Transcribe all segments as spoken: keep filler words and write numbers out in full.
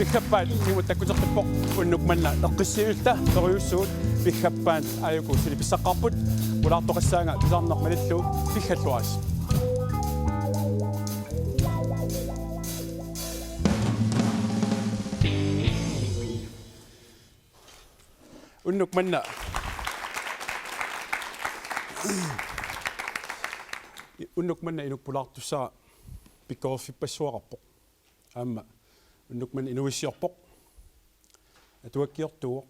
Piffappaat imut takkuteqqippoq, unnuk manna eqqissiviulluta perujussuugut. Piffappaat aajuku suli pissaqqaarput, pulaartoqassaanga tusarneq malillugu, piggalluarisi. Unnuk manna. Unnuk manna inuk pulaartussara pikkoriffippassuaqarpoq. Aamma unnuk manna inuuissiorpoq. Atuakkiortuuvoq.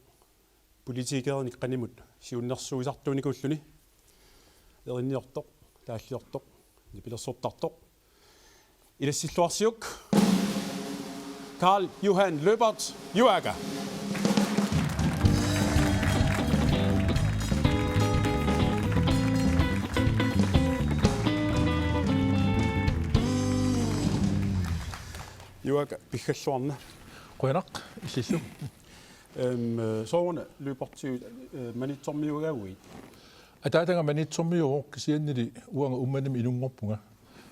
Politikerinik qanimut siunnersuisartuunikuulluni. Erinniortoq, taalliortoq, nipilersortartoq. Ilassilluarsiuk. Karl Johan Lyberth, Juaaka. Juaaka, piggalluarna. Qujanaq, illillu. Ehm, eh, sooruna Lyberthip, eh, Maniitsormiuugaluit? Ataataga Maniitsormiuuvoq, kisiannili uanga Uummannami inunngorpunga.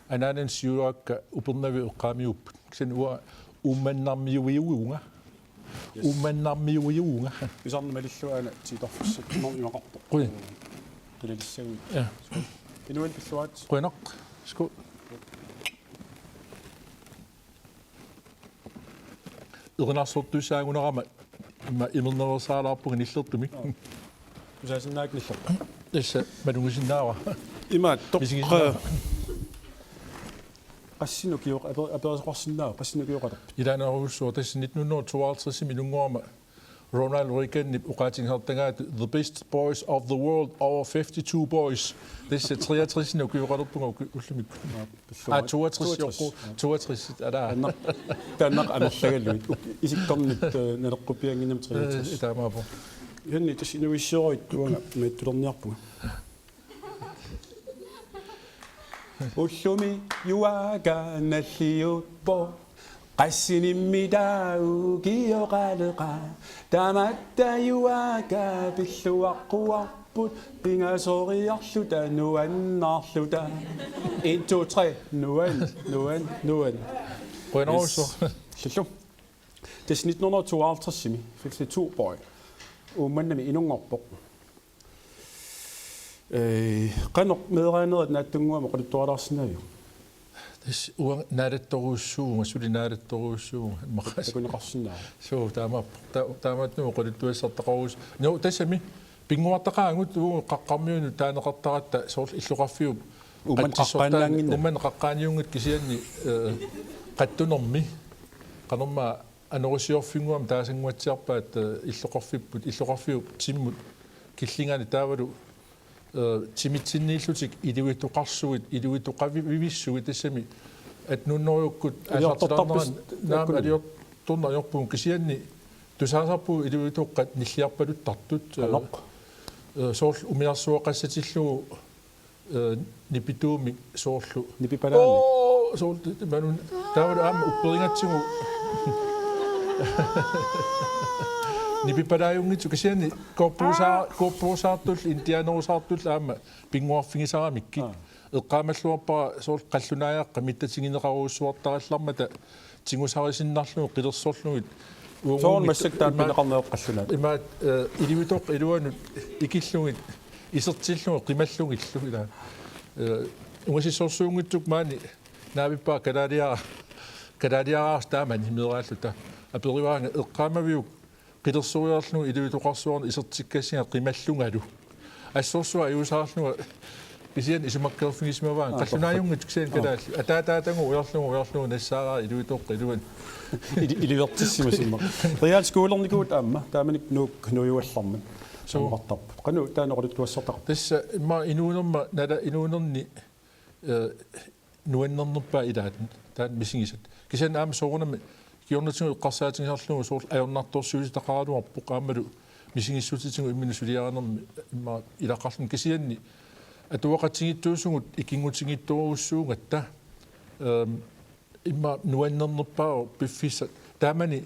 Anaanani siuaakka Upernavik eqqaamiupput. Kisianni uanga Uummannarmiuiuvunga. Yes. Uummannarmiuiuvunga. Pisarneq malillugu aana tiitorfissatsinnut imaqarpoq. Qujan. Qilalissagavit. Ja. Inuit pilluarit. Qujanaq. Sku. Erinarsortussaagunarama ima imernereersaalaarpunga nillertumik. Aa. Tusaasinnaavit nillerput? Tassa malugisinnaavara. Imaattoq. Misigisinnaavara. Qassinik ukioq-, aper-, aperisoqarsinnaava, qassinik ukioqalerpit? Ilaanerujussuaq, tassa nitten hundrede og tooghalvtreds inunngorama Ronald Reaganip oqaatigisartagaat The Best Boys of the World, over fifty-two boys. Tassa treogtres ukioqalerpunga uki-, ullumikkut. Aa, pilluarit. Aa, toogtres. Toogtres. Joqqu, toogtres, alaa. Taanna, taanna amerlagalugit. Uk-, isikkornit, eh, naleqquppiannginnami treogtres. Eh, taamaappoq. Janni, tassa inuuissioruit uanga maittulerniarpunga. Ullumi Juaaka nalliuppoq. Qassinik imitaaq ukioqaleqaaq. Tamatta Juaaka pilluaqquarput. Pingasoriarluta nuannaarluta. En, to, tre. Nuan, nuan, nuan. Qujanarsuaq. Yes. Illillu. Tassa nitten hundrede og tooghalvtreds-imi, fifty-two boy. Uummannami inunngorpoq. Ee, qanoq meeraanerit naatsunnguamik oqaluttualaarsinnaaviuk? Tassa uanga naalattorujussuuvunga, suli naalattorujussuuvunga, immaqa. Takuneqarsinnaava? Suu, taamaappoq. Ta-, taamaattumik oqaluttuassartaqarus-. Nuu, tassami, pinnguartaqaagut uagut Qaqqamiunut taaneqartaratta soorlu illoqarfiup Uummannaq qatsissortaan-, qaqqaannaanngilaq. Uummannaq qaqqaaniunngitsoq kisianni, eh, qattunermi. Qanormaa anorersuarfinnguamik taasannguatsiarpaat, eh, illoqarfipput, illoqarfiup timmut killingani taavalu, eh, timitsinniillutik ilivitoqarsuit, ilivitoqavivissuit tassami atten hundrede-ukkut aallartilaarnerat. Uliortortarpis-, naam, taakkunani. Uliortorneq ajorpugut kisianni tusaasarpugut ilivitoqqat nilliarpaluttartut, eh, Qanoq. Eh, soorlu umiarsuaqassatillugu, eh, nipituumik soorlu. Nipipalaamik. Oo, soorlu imanun taavalu aamma upperigatsigu. Nipipalaajunngitsoq kisianni kuuppuusaa-, kuuppuusaartullu, indianerusaartullu aamma pinnguarfigisaramikkit. Aa. Eqqaamalluarpara soorlu qallunaajaqqat mittatigineqarujussuartarallarmata tigusarisinnarlugit qilersorlugit. Soorlu uagummit massakkut taama ima-, pineqarneq qallunaat. Imaat, eh, ilivitoqqap iluanut ikillugit isertillugit qimallugillu ilaa. Eh, ungasissorsuunngitsukkut maani naavippara kalaaliara-, kalaaliaraarsuaq taamani meeraalluta. Aperivaanga eqqaamaviuk qilersoriarlugu ilivitoqarsuarnik isertikkassinga qimallungalu. Assorsuaq ajuusaarlunga kisianni isumakkeerfigisimavaanga. Aa, qallunaajunngitsigu kisianni kalaallit. Aa. Ataataatagut ujarlugu, ujarlugu nassaaraat ilivitoqqap iluani. Ili-, ilivertissimasimma. Realskolernikuuvugut aamma, taamanikkut Nuuk nuujugallarmat. Suu. Aamaqartarput. Qanoq taanna oqaluttuassartaqarpa? Tassa immaqa inuunerma nala-, inuunerni, eh, nuannernerpaat ilaat taanna misigisat. Kisianni aamma soorunami kingornatigut eqqarsaatigisarlugu soorlu ajornartorsiutitaqaraluarpoq aammalu misigissutitigut imminut suliarinermi immaqa ilaqarluni kisianni atuaqatigiittuusugut ikinngutigiittorujussuugatta. Ehm, immaqa nuannernerpaavoq piffissaq. Taamani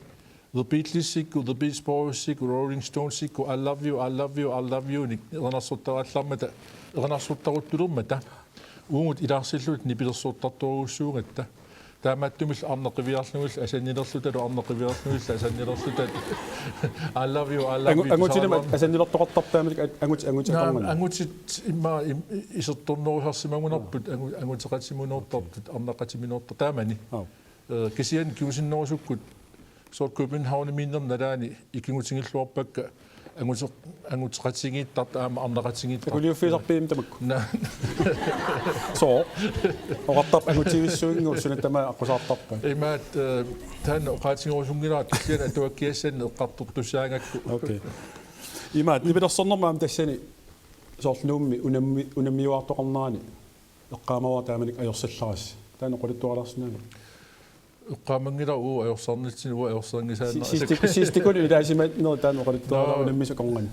The Beatlesikkut, The Beach Boysikkut, Rolling Stonesikkut, I love you, I love you, I love you-nik erinarsortarallarmata, erinarsortaruttulermata. Uagut ilaarsilluta nipilersortartorujussuugatta. Taamaattumillu arnat qiviarlugillu asannilerlutalu, arnat qiviarlugillu asannilerlutalu. I love you, I love Angu- you. Angutinimik Tasaarluarna- asannilertoqartarput taamanikkut, angut- angutit Naa, akornanni. Angutit immaqa im- isertornerusarsimagunarput, angu- anguteqatiminooqartartut, arnaqatiminooqartartut taamani. Aap. Eh, kisianni kingusinnerusukkut soorlu Københavnimiinnermi nalaani ikinngutigilluarpakka anguteq- anguteqatigiittartut aamma arnaqatigiittartut. Takuliuffigisarpigit tamakku? Naa. Soo. Oqartarpit angutivissuinngooq suna tamaat aqqusaartarpai. Imaat, eh, taanna oqaatigerusunngilara, kisianni atuakkiassannik eqqartortussaagakku. Okay. Imaat nipilersornermi aamma tassani soorlu Nuummi unammi- unammiuaartoqarnerani eqqaamavara taamanikkut ajorsarallarassi. Taanna oqaluttuaralaarsinnaaviuk? Eqqaamanngilara, uagut ajorsarnitsinni, uagut ajorsarngisaannarpara. Si- sisti- sistikulu ilaasimanerit taanna oqaluttuaralaaruk. Naa. Unammisut akornanni.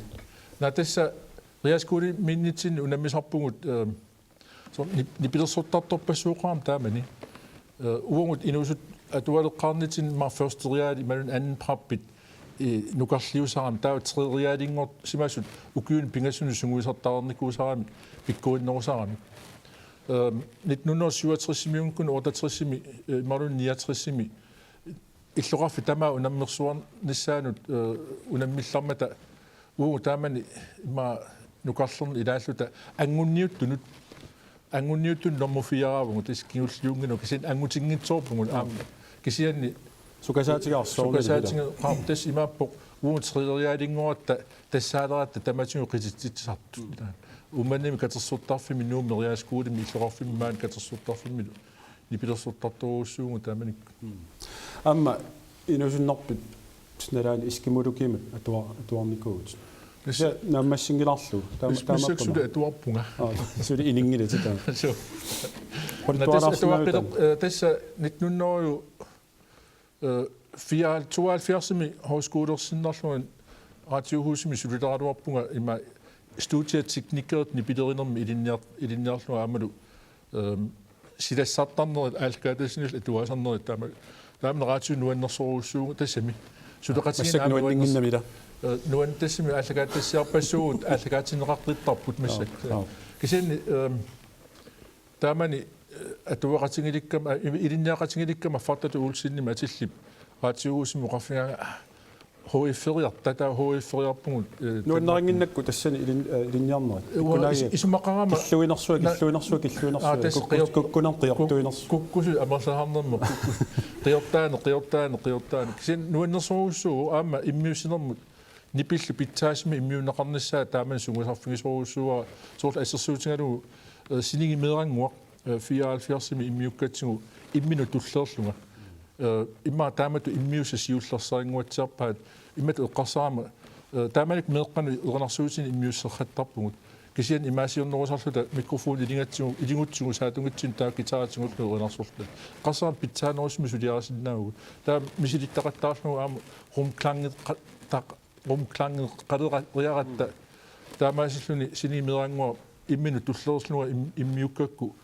Naa, tassa realskolemiinnitsinni unammisarpugut, eh, soorlu nip- nipilersortartorpassuuqarami taamani. Eh, uagut inuusuttut atualeqqaarnitsinni aamma første realit imaluunniit anden prepit, eh, nukarliusarami, taava tredje realinngorsimasut ukiuni pingasunut sungiusartaqarnikuusarami pikkorinnerusaramik. Ehm, nitten hundrede syvogtresimiinngaanniit otteogtresimi, eh, imaluunniit niogtresimi illoqarfik tamaat unammersuarnissaanut, eh, unammillarmata uagut taamani immaqa nukarlerneq ilaalluta angunniuttunut, angunniuttunut nummer fire-raavugut, tassa kingulliunnginnama, kisianni angutinngitsoorpugut aamma. Kisianni Sukasaatigaarsoornani. Sukasaatiga-, qa-, tassa imaappoq uagut tredje realinngorutta tassaaleratta tamatigut qititsitsisartut. Uummannami katersortarfimmi, Nuummi realskolemi illoqarfimmi maani katersortarfimmi nipilersortartorujussuuvugut taamanikkut. Aamma inuusunnarpit nalaani eskimologimik atua- atuarnikuuvutit. Tassa naammassinngilarlugu. Taama- Mis- missakkut suli taamaappama. Atuarpunga. Aa, suli ininngilaq taanna. Suu. Oqaluttuaralaarsinnaaviuk Naa, tassa taanna? atuaqqileq-, eh, tassa nitten hundrede, eh, fire- tooghalvfjerdsimi højskolersinnarlunga radiohusimi sulileraluarpunga, ima studieteknikerit nipilerinermi ilinniar-, ilinniarlunga aammalu, ehm, silassartarnerit aallakaatitsinermut atuaasarnerit taama, taama radio nuannersorujussuuvoq tassami. Suleqatigiinneq. Massakkut nuanninnginnamik ila. Eh, nuan-, tassami aallakaatitsiarpassuugut, aallakaatinneqaqqittarput massakkut. Aap, aap. Kisianni, ehm, taamani, eh, atuaqatigilikkama, eh, ilinniaqatigilikkama Fartatu Olsenimik atillip radiohusimi oqarfigaanga, ah, H F-eriarta, taava H F-eriarpugut, eh, Nuannarinnginnakku tassani ilin-, eh, ilinniarnerit. Uanga is-, isumaqarama Killuinersuaq, na- killuinersuaq, killuinersuaq. Aa, tassa Kuk-, qior-, kukkunermut qiortuinersuaq. kuk-, kukkusut amerlasaarnermut, kukkusut. Qiortaaneq, qiortaaneq, qiortaaneq. Kisianni nuannersorujussuuvoq aamma immiussinermut nipillu pitsaasumik immiunneqarnissaa taamani sungiusarfigisorujussuuara, soorlu assersuutigalugu, eh, Sinigi Meerannguaq, eh, fireoghalvfjerdsimi immiukkatsigu imminut tulleerlunga. Eh, immaqa taamatut immiussat siullersarinnguatsiarpaat, imatut eqqarsarama, eh, taamanikkut meeqqanut erinarsuutinik immiusseqqittarpugut. Kisianni imaasiornerusarluta mikrofoni ilingatsigu, iligutsigu saatungitsinnut taava guitari tigullugu erinarsorluta. Eqqarsarama pitsaanerusumik suliarisinnaavugut. Taava misilittaqattaarlugu aamma rumklangi-, qa-, taq-, rumklangeqaleriaratta. Taamaasilluni Sinigi Meerannguaq imminut tulleerlunga im-, immiukkakku.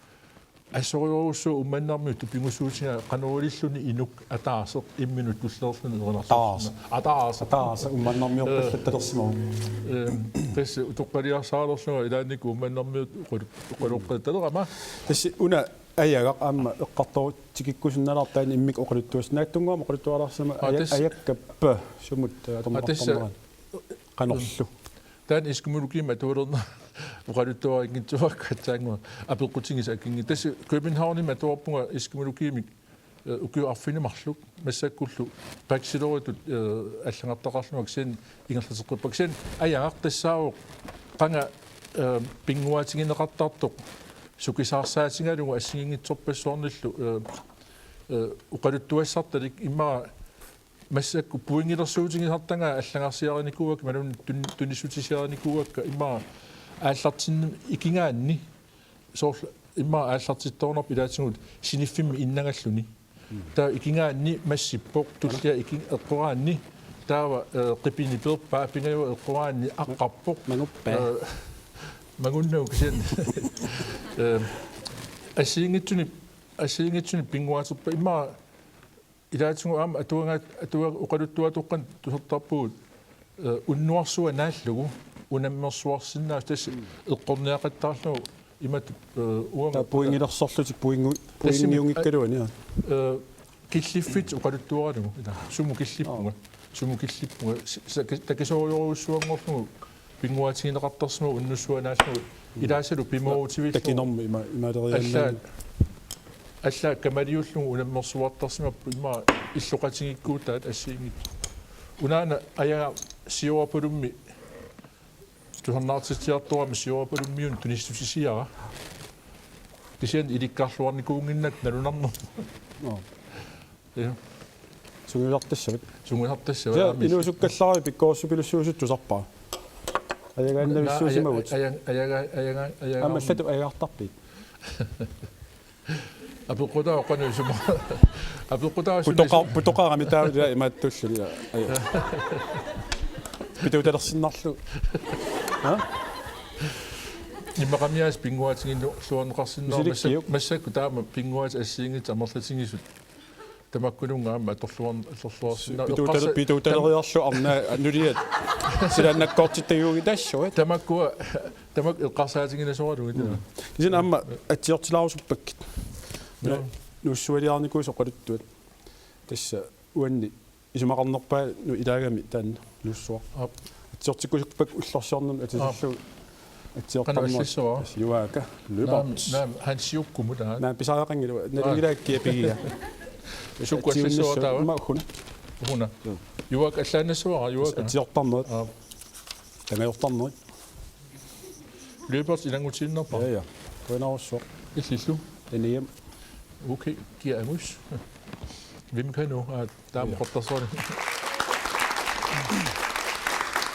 Assorujussuaq Uummannarmiut tupigusuutigaat qanoq ililluni inuk ataaseq imminut tulleerluni erinarsorluni. Ataaseq. Ataaseq. Ataaseq Uummannarmiorpallattalersimavoq. Ehm, tassa utoqqaliarsaralerlunga ilaannikkut Uummannarmiut oqalu-, oqaloqqattalerama. Tassa una ajagaq aamma eqqartortikikkusunnalaartoq taanna immikkut oqaluttuassat. Naatsunnguamik oqaluttuaralaarsimavit. Aa, aja-, tassa. Ajakkappa sumut, eh, atorneqartarnerani. Aa, tassa. Qanorlu. Taanna eskimologimik atualerneq oqaluttuarinngitsuakka aatsaannguaq apeqqutigisoq akinngilaq. Tassa Københavnimi atuarpunga eskimologimik, eh, ukiut arfineq-marluk massakkullu bacheloritut, eh, allagartaqarlunga kisianni ingerlateqqippunga. Kisianni ajagaq tassaavoq qanga, eh, pinnguaatigineqartartoq sukisaarsaatigalugu assigiinngitsorpassuarnillu, eh, eh, oqaluttuassartalik immaqa massakkut pointilersuutigisartagaat allagarsiarinikuuakka, imaluunniit tun-, tunissutisiarinikuuakka, immaqa aallartinneq ikigaanni, soorlu immaqa aallartittoornarpoq ilaatigut siniffimmi innangalluni. Taava ikigaanni massippoq, tullia iki-, eqqoraanni, taava, eh, qipini peerpaa, pingajuat eqqoraanni aqqarpoq. Manguppaa. Eh, mangunnagu kisianni. Eh, assigiinngitsunik, assigiinngitsunik pinnguaaterpaa, immaqa ilaatigut aamma atuagaat, atua-, oqaluttuatoqqanik tusartarpugut, eh, unnuarsuaq naallugu unammersuarsinnaasoq, tassa eqqorniaqattaarlugu Imatut, eh, uanga. Taava pointilersorlutik pointi-, pointiunngikkaluani, aa. Eh, killiffik oqaluttuaralugu, ila. Sumut killippunga. Aa. Sumut killippunga. Si-, sa-, ki-, takisoorujussuanngorlugu pinnguaatigineqartarsimavoq unnussua naallugu. Mm. Ilaasalu pimoorutivillugu. Takinermut ima-, imaleriaannaanngilaq. Allaat, allaat kamaliullugu unammersuartarsimapput immaqa illoqatigiikkuutaat assigiinngitsut. Unaana ajaga siorapalummi tusarnaartitsiartorami siorapalummiunut tunissutisiara. Kisianni ilikkarluarnikuunnginnakku nalunarnermut. Nå. Ja. Sungiusartassavat. Sungiusartassavat, kisianni aamma inuusukkallarit pikkorissupilussuusut tusarpara. Ajagaannavissuusimavutit. Naa, aja-, aja-, ajaga-, ajaga-, ajaga-, aamma allatut ajagartarpit. Apeqqutaavoq qanoq isuma. Apeqqutaavoq suna. Putoqa-, isu-, putoqarami taava ila imaattulluni ila. Aja. Pituutalersinnarlugu. Ha? Immaqamiaasiit pinnguaatiginilluarneqarsinnaavoq. Misilikkiuk. Massa-, massakkut taama pinnguaatit assigiinngitsut amerlatigisut. Tamakkununnga aamma atorluar-, atorluarsinnaa-, pituutale-, eqqarsa-, pituutaleriarlugu arnaa nuliat. Silaannakkoortittaguugitassuat. Tamakkua, tamakku eqqarsaatigilasoralugu. Mm. Kisianni aamma atsiortilaarusuppakka. Joo. Nuussualiarnikuusoq oqaluttuat. Tassa uanni isumaqarnerpaanut ilaagami taanna nuussuaq. Aap. Atsiortikkusuppakka ullorsiornermi atisillugu. Aap. Atsiortarnerit. Qanoq assissuara? Tassa Juaaka Lyberth. Naam, naam, Hansiukkumut, aa. Naam, pisariaqanngilaq. Aa. Nalunngilara kia pigiga. Sukkut assissuara taava? Immaqa una. Una. Joo. Juaaka allaannassuara, Juaaka. Atsiortarnerit. Aap. Tangajortarnerit. Lyberth ilanngutiinnarpara. Ja, ja. Qujanarsuaq. Illillu. Daniel. Okay, kia angus. Hvem kan nu? Aa, taama oqartarsuani.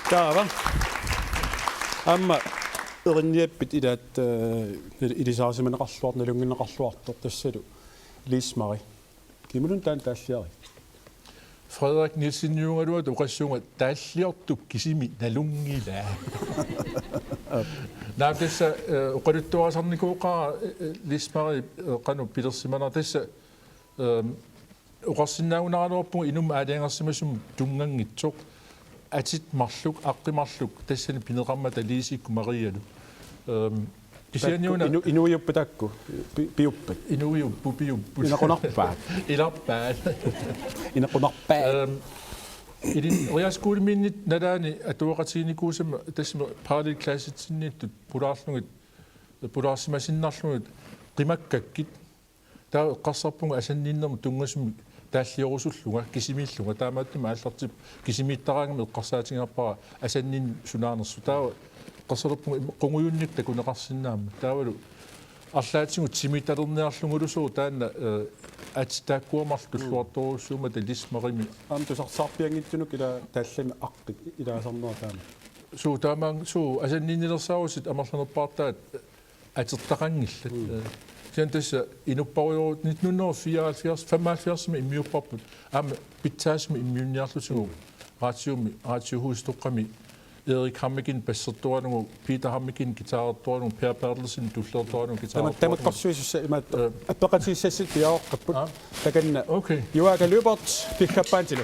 Taava. Aamma erinniappit ilaat, eh, il-, ilisaarisimaneqarluartoq, nalunngineqarluartoq tassalu Liis Marie. Kimulun taanna taalliarit? Frederik Nielseniugaluat oqassuunga taalliortup kisimi nalunngilaa. Naa tassa, eh, oqaluttuarisarnikooqaara, eh, eh, Liis Marie, eh, qanoq pilersimanera tassa, ehm, oqarsinnaagunaraluarpunga inummut aalajangersimasumut tunnganngitsoq. Atit marluk, aqqi marluk, tassani pineqarmata Liisikkut Marialu. Ehm, kisianni una taakku inu-, inuiupput taakku, pi-, piuppat. Inuiupput, piupput. Inaqunarpaat. Ilarpaat. Inaqunarpaat. Ehm, ilin realskolemiinnit nalaani atuaqatiginikuusama tassami parallelklassitsinniittut pulaarlugit, pulaarsimasinnarlugit qimakkakkit. Taava eqqarsarpunga asanninnermut tunngasumik taalliorusullunga, kisimiillunga, taamaattumik aallartippoq kisimiittaraangami eqqarsaatigaarpara asanninneq sunaanersoq. Taava eqqarsalerpunga im-, qungujunnik takuneqarsinnaammat. Taavalu arlaatigut timitalerniarlugulusoq taanna, eh, atit taakkua marluk tulluartorujussuummata Liis Mariemi. Aamma tusarsaarpianngitsunut ila taallami aqqit ilaasarnerat taama. Suu, taamaang-, suu, asanninnilersaarutit amerlanerpaartaat atertaqanngillat. Mm. Eh, kisianni tassa inupparujoorut nitten hundrede og fireoghalvfjerds, femoghalvfjerdsimi immiupparput, aamma pitsaasumik immiunniarlutigu, mm, radiomi, radiohuset Stockholmi, Erik Hammikin bassertoralugu, Peter Hammikin guitarertoralugu, Per Berthelsen tullertoralugu, tama-, guitarertoralugu. Tamakkorsuisussat imaattoq. Eh. Appeqatigissassat piareerpagut. Aa. Takanna. Okay. Juaaka Lyberth, piggappaantilu.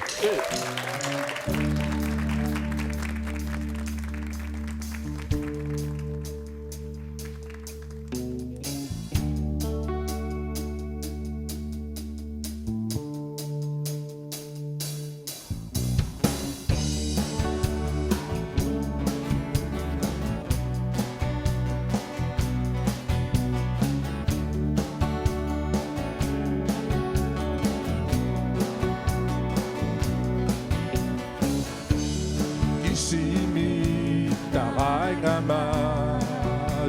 Kisimiittaraangama,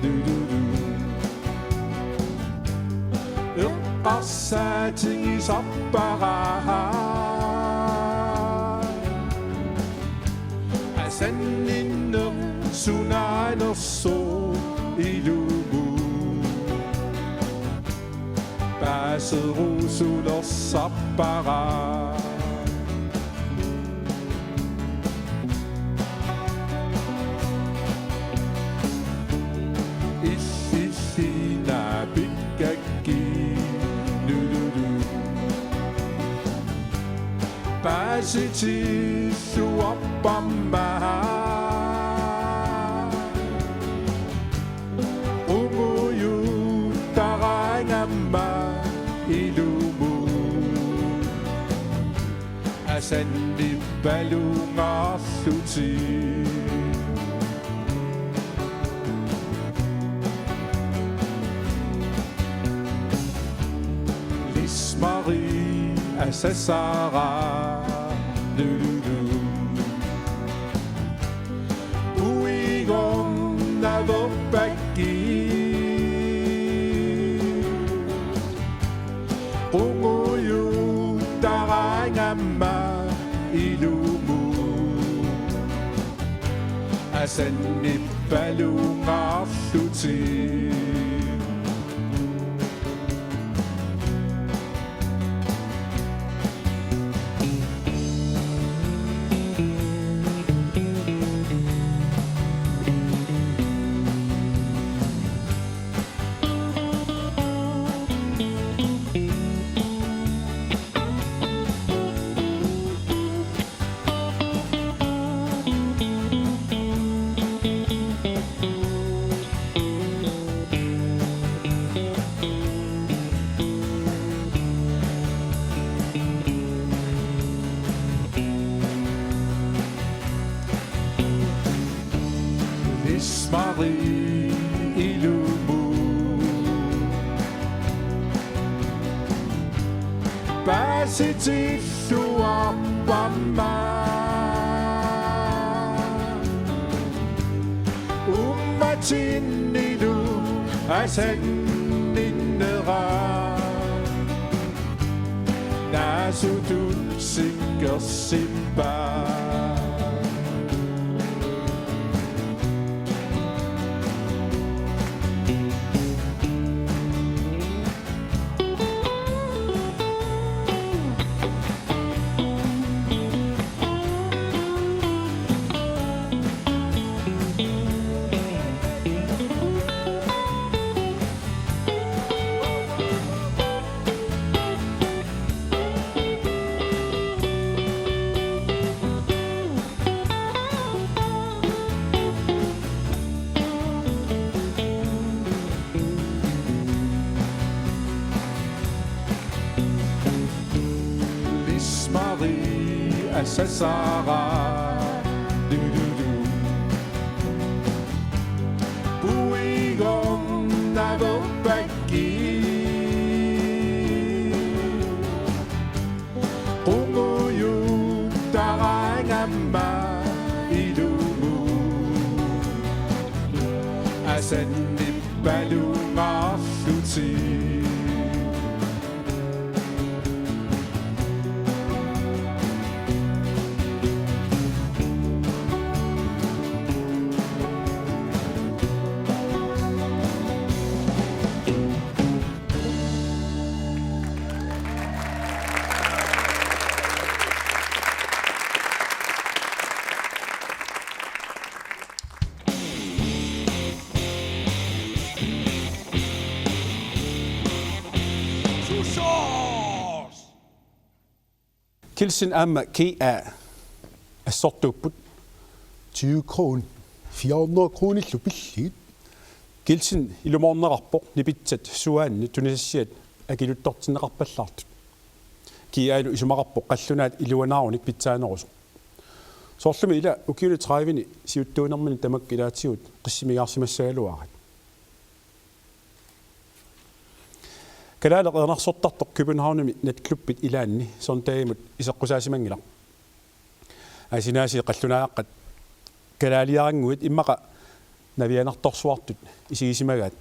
du, du, du. Eqqarsaatigisarpara asanninneq sunaanersoq ilugu. Paaserusulersarpara. Illillina pikkakki, lululu. Paasitilluarparma. Umuyu Asannip palunngaarlutik. Lis Marie asasaara. Lululu. Puigornavoq pakki. Qungujuttaraangama ilumut. Asannip palunngaarlutik. Lis Marie ilumut. Paasitilluarpamma. Uummatinnilu asanninnera. Naasutut sikkersippaa. Lis Marie asasaara. Lululu. Puigornavoq pakki. Qungujuttaraangama ilumut. Asannip palunngaarlutik. Kielsen aamma K A assortuupput tyve kroner, fire hundrede kronillu pillugit. Kielsen ilumoorneqarpoq nipitsat suaanni tunisassiat akiluttortinneqarpallaartut. K A-lu isumaqarpoq qallunaat iluanaarunik pitsaanerusoq. Soorlumi ila ukiuni tredive-ni siuttuunermini tamakku ilaatigut qissimigaarsimassagaluarat. Kalaaleq erinarsortartoq Københavnimi natklubbit ilaanni Sundagimut iseqqusaassimanngilaq. Asinaasi qallunaaqqat kalaaliarannguit immaqa navianartorsuartut isigisimagaat.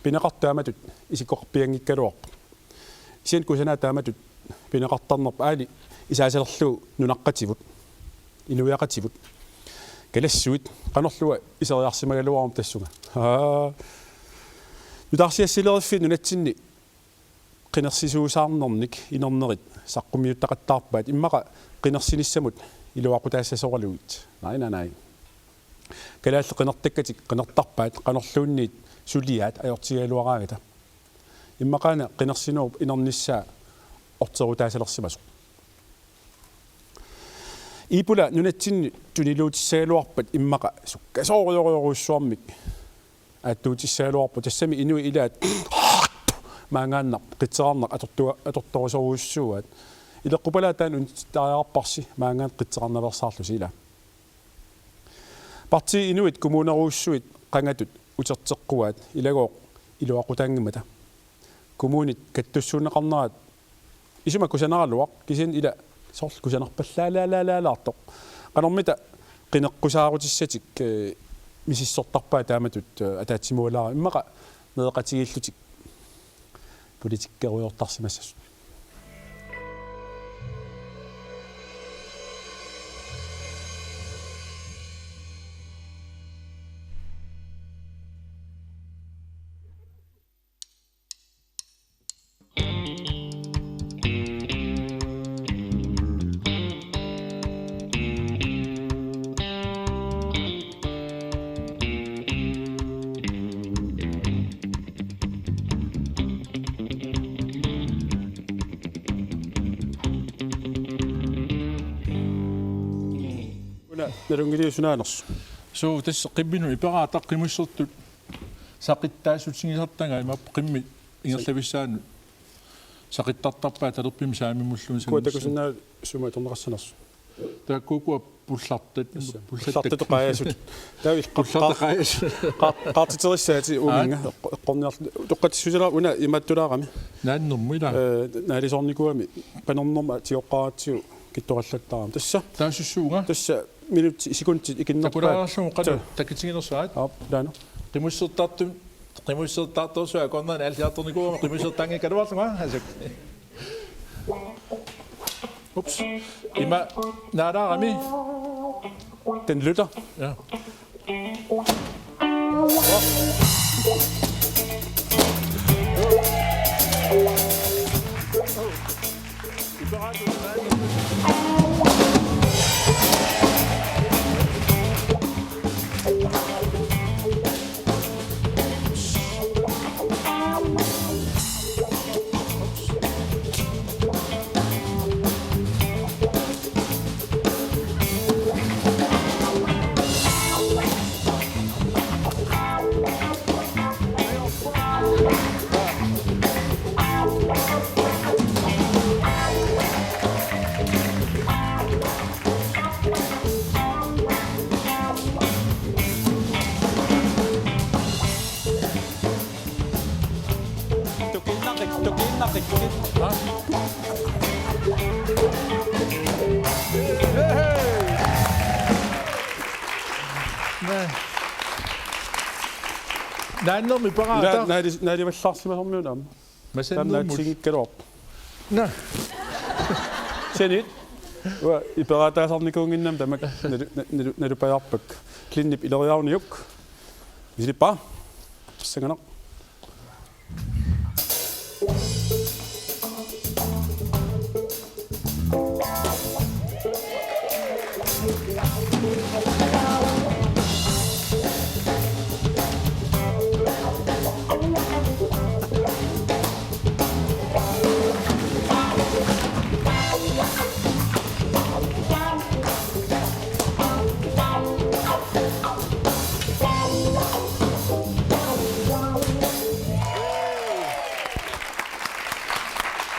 Pineqartut taamatut isikkoqarpianngikkaluarput. Kisianni kusanaq taamatut pineqartarnerput aali isaasalerlugu nunaqqativut, inuiaqativut. Kalassuit qanorluunniit iseriarsimagaluaruma tassunga. Haa. Nutaarsiassileriffiit nunatsinni qinersisuusaarnernik inernerit saqqummiuttaqattaarpaat immaqa qinersinissamut iluaqutaassasoralugit. Nai, nai, nai. Kalaallit qinertakkatik qinertarpaat qanorluunniit suliaat ajortigigaluaraangata. Immaqaana qinersinerup inernissaa orterutaasalersimasoq. Iipula nunatsinni tuniluutissagaluarpat immaqa sukkasoorujorujorujussuarmik aattuutissagaluarpoq, tassami inuit ilaat maangaannaq qitseqqaarnaq atortua-, atortorusorujussuuaat. Ileqqupalaat taanna unitsitariaqarparsi maanngaanniit qitseqarnaveersaarlusi, ilaa. Partii Inuit kommunerujussuit qangatut uterteqquaat ilagooq iluaqutaanngimmata. Kommunit kattussuunneqarnerat isuma kusanaraluaq, kisianni ila soorlu kusanarpallaalaalaalaartoq. Qanormita qineqqusaarutissatut, eh, misissortarpaat taamatut, eh, ataatsimuugaluarami, immaqa meeqqatigiillutik politikkerujoortarsimassasut. Una nalunngiliuk sunaanersoq? Suu, tassa qimminut Iperaataq qimussertut saqittaassutigissartagaat, imaappoq qimmit ingerlavissaannut saqittartarpaat talerpimmi saamimmulluunniit. Ukua takusinnaavat sumut atorneqassanersoq? Taakkuukua pullartat, tassa pullartat. Pullartatut qaajasut. Taava il-, pullartat qa-, qaajasut. Qa-, qaartiterissaatit uuminnga. Aa. Eqqo-, eqqorniarlu-, utoqqatsissusilaarput una imaattulaarami. Naannermut, ilaa. Eh, naalisoornikuugami qanornerma tigoqqaaratsigu kittorallattaarami. Tassa. Taassussuunga? Tassa minutsit, sekundit ikinnerpaat. Takulaarlugu qanoq, ta-, takitiginersaat? Aap, taanna. Qimussertartut, qimussertartorsuaq akornanni aalliartornikuugama qimussertaanngikkaluarlunga, asuk. Ups. Ima naalaarami. Den lytter. Ja. Tukiinnaqi-, tukiinnaqi-, tuki-, ha? Naa-, naannermi Iperaataq. Naa-, naali-, naalivallaarsimasormiuna aamma. Masannermut. Taamaatsigigaluarpoq. Naa. Sanit. Uanga Iperaataasarnikuunnginnama tamakku nalu-, na-, nalu-, nalupajaarpakka. Clintip ileriaruniuk. Misilippara. Pissanganaq.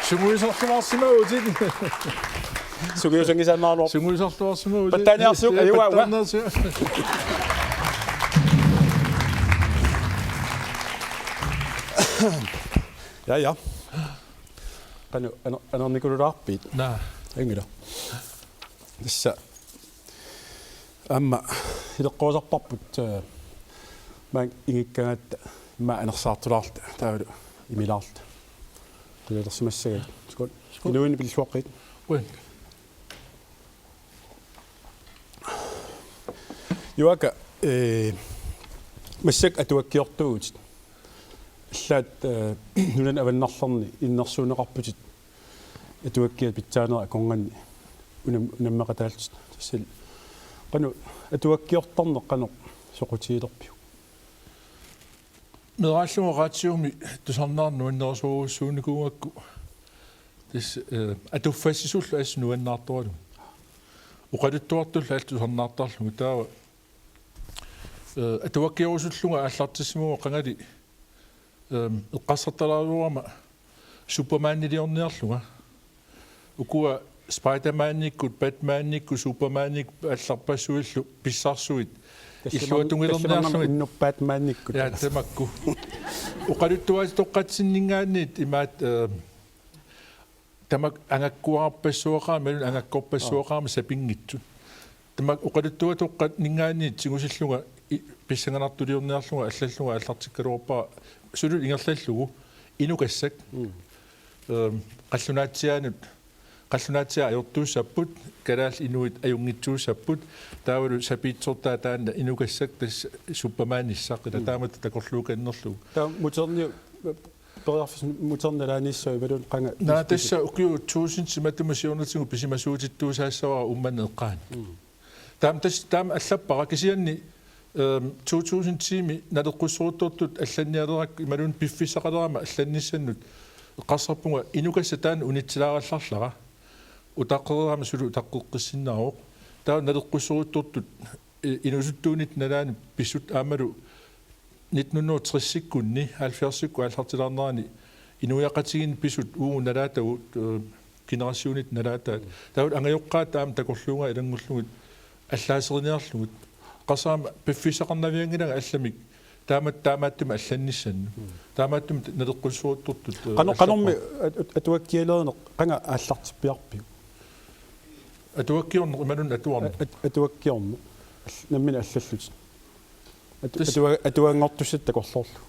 Sungiusarluarsimavutit. Sungiusanngisaannaraluarpoq. Sungiusarluarsimavutit. Pattaaniarsiuk, ajua, ajua. Pattaaniarsiuk. Ja, ja. Qanoq, ano-, anornikululaarpit? Naa. Inngila. Tassa. Aamma ileqqorisarparput, eh, maanga ingikkagatta immaqa anersaartulaarluta taavalu imilaarluta. Qilalersimassagaat. Skål. Skål. Inuuini pilluaqqit. Uannik. Juaaka, eh, massakkut atuakkiortuuvutit. Allaat, eh, nunani avannarlerni innersuunneqarputit atuakkiat pitsaanerat akornanni unam-, unammeqataallutit. Tassali qanoq atuakkiortarneq qanoq soqutigilerpiuk? Meeraallunga radiomi tusarnaarneq nuannersorujussuunikuugakku. Tassa, eh, atuffassisullu assut nuannaartoralugit. Oqaluttuartullu allat tusarnaartarlugit taava. Eh, atuakkiorusullunga aallartissimavunga qangali, ehm, eqqarsartalaarama Supermaniliorniarlunga. Ukua Spider-Manikkut, Batmanikkut, Supermanikkut allarpassuillu pissarsuit illuatungilerniarlugit. Unnuk Batmanikkut. Ja, tamakku. Oqaluttuatoqqatsinninngaanniit imaat, eh, tamakku angakkuarpassuaqarami, angakkorpassuaqarami sapinngitsut. Tamakku oqaluttuatoqqanninngaanniit tigusillunga i-, pissanganartuliorniarlunga allallunga aallartikkaluarpara suli ingerlallugu inukassak. Mm. Ehm, qallunaatsiaanut, qallunaatsiaat ajortuussapput, kalaallit inuit ajunngitsuussapput, taavalu sapiitsortaa taanna inukassak tassa Supermanissaq, ila. Mm. Taamatut takorluukannerlugu. Taava Muterni, periarfissat Muterni nalaaniissavat imaluunniit qanga? Naa, tassa ukiut tusind simatuma siornatigut pisimasuutittuusaassavara uummanna eqqaani. Mm. Taama tassa, taama allappara kisianni, ehm, to tusind ti-mi naleqqussoruttortut allannialerakku imaluunniit piffissaqalerama allannissannut eqqarsarpunga inukassaq taanna unitsilaarallarlara. Utaqqereerama suli utaqqeqqissinnaavoq. Taava naleqqussoruttortut, eh, inuusuttuunit nalaani pissut aammalu nitten hundrede og tres-ikkunni, halvfjerds-ikkut aallartilaarnerani inuiaqatigiinni pisut uagut nalaatagut, eh, generationit nalaataat. Mm. Taava angajoqqaat taama takorluugaat ilanngullugit allaaseriniarlugit. Qasam piffissaqarnavianngilanga allamik taama-, taamaattumik allannissannik. Mm. Taamaattumik naleqqussoruttortut, eh, qano-, qanormi allappa-, at-, at-, atuakkialerineq qanga aallartippiarpiuk? Atuakkiorneq imaluunniit atuarneq? At-, at-, atuakkiorneq. All-, nammineq allallutik. At-, tassa atua-, atuanngortussatut takorloorlugu.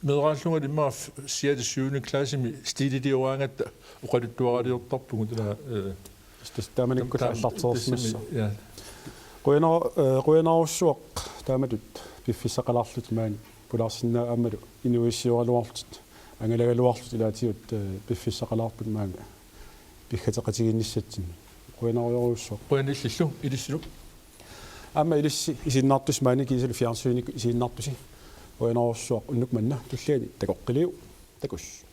Meeraallunga immaqa f-, sjette syvende klassimi stililioraangatta oqaluttuaraliortarpugut ila, eh, tassa, tassa taamanikkut tam-, tam-, aallartereersimassaaq. Tassami, ja. Qujanaq-, eh, qujanarujussuaq taamatut piffissaqalaarlutit maani pulaarsinnaavat aammalu inuuissioraluarlutit, angalagaluarlutit ilaatigut, eh, piffissaqalaarput maanga piggateqatigiinnissatsinni. Qujanarujorujussuaq. Qujanaq illillu, ilissilu. Aamma ilissi isiginnaartusi maani kiisalu fjernsynikkut isiginnaartusi. Qujanarujussuaq unnuk manna, tulliani takoqqiliuk. Takuss.